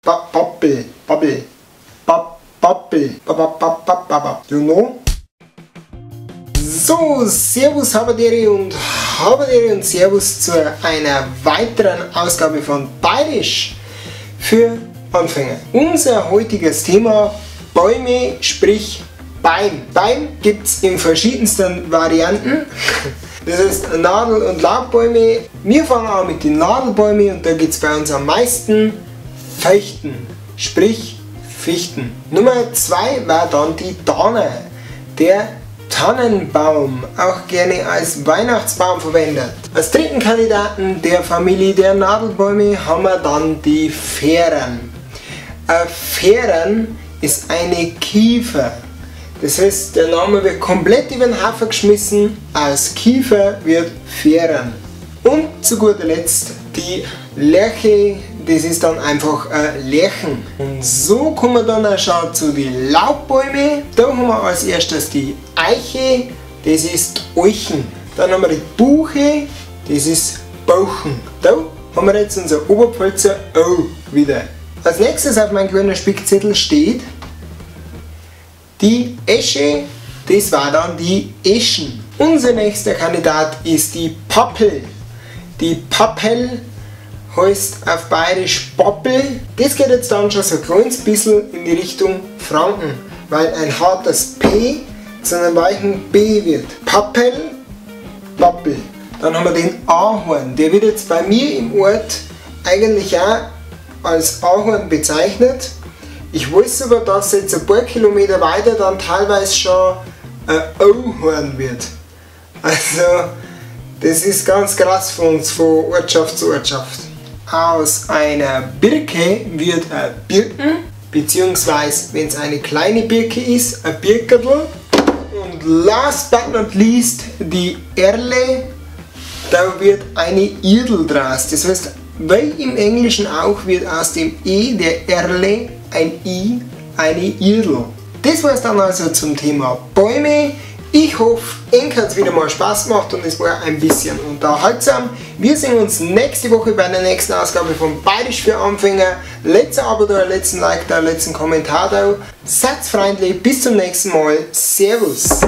Pappel, Pappel, Pappel, Pappel, you know? So, Servus Habadere und Servus zu einer weiteren Ausgabe von Bayerisch für Anfänger. Unser heutiges Thema: Bäume, sprich Baim. Baim gibt es in verschiedensten Varianten. Das heißt Nadel- und Laubbäume. Wir fangen an mit den Nadelbäumen und da gibt es bei uns am meisten Feuchten, sprich Fichten. Nummer 2 war dann die Tanne, der Tannenbaum, auch gerne als Weihnachtsbaum verwendet. Als dritten Kandidaten der Familie der Nadelbäume haben wir dann die Fähren. Eine Fähren ist eine Kiefer. Das heißt, der Name wird komplett über den Haufen geschmissen, aus Kiefer wird Fähren. Und zu guter Letzt die Lerche, das ist dann einfach ein Lärchen. Und so kommen wir dann auch schon zu den Laubbäumen. Da haben wir als erstes die Eiche, das ist Eichen. Dann haben wir die Buche, das ist Bauchen. Da haben wir jetzt unser Oberpfälzer O wieder. Als nächstes auf meinem grünen Spickzettel steht die Esche, das war dann die Eschen. Unser nächster Kandidat ist die Pappel. Die Pappel heißt auf Bayerisch Pappel. Das geht jetzt dann schon so ein kleines bisschen in die Richtung Franken, weil ein hartes P zu einem weichen B wird. Pappel, Pappel. Dann haben wir den Ahorn. Der wird jetzt bei mir im Ort eigentlich auch als Ahorn bezeichnet. Ich weiß aber, dass jetzt ein paar Kilometer weiter dann teilweise schon ein Ohorn wird. Also, das ist ganz krass von uns, von Ortschaft zu Ortschaft. Aus einer Birke wird ein Birken, beziehungsweise wenn es eine kleine Birke ist, ein Birkerl. Und last but not least die Erle, da wird eine Irdl draus. Das heißt, wie im Englischen auch, wird aus dem E der Erle ein I, eine Irdl. Das war es dann also zum Thema Bäume. Ich hoffe, Ihnen hat es wieder mal Spaß gemacht und es war ein bisschen unterhaltsam. Wir sehen uns nächste Woche bei der nächsten Ausgabe von Bayerisch für Anfänger. Letzter Abo da, letzten Like da, letzten Kommentar da. Seid freundlich, bis zum nächsten Mal. Servus!